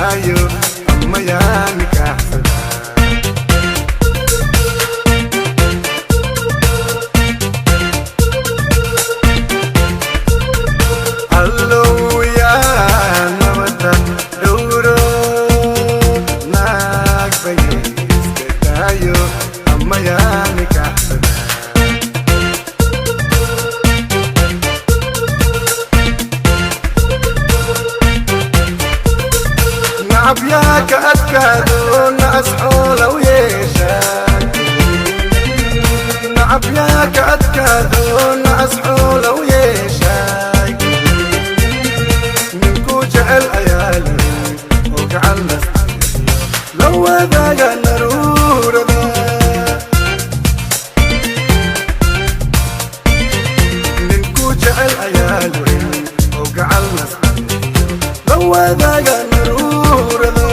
Daayo ama yaa nikaaxsada. Allow yaa nabada dhowro, naag bayay iska daayo ama yaa nikaaxsada. Nacab yaa ka adkaado, nacas xoola u yeesha. Nacab yaa ka adkaado, nacas xoola u yeeshay. Ninkuu jecel ayaa leh oo gacan las la wadaaga naruurada. Ninkuu jecel ayaa leh oo gacan las la wadaaga naruurada.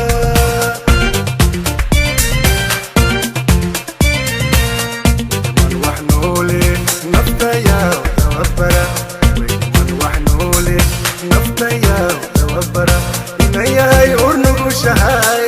Weydiman wax noole naftayaa tababara, weydiman wax noole naftayaa tababara, inayahay urnugushahay.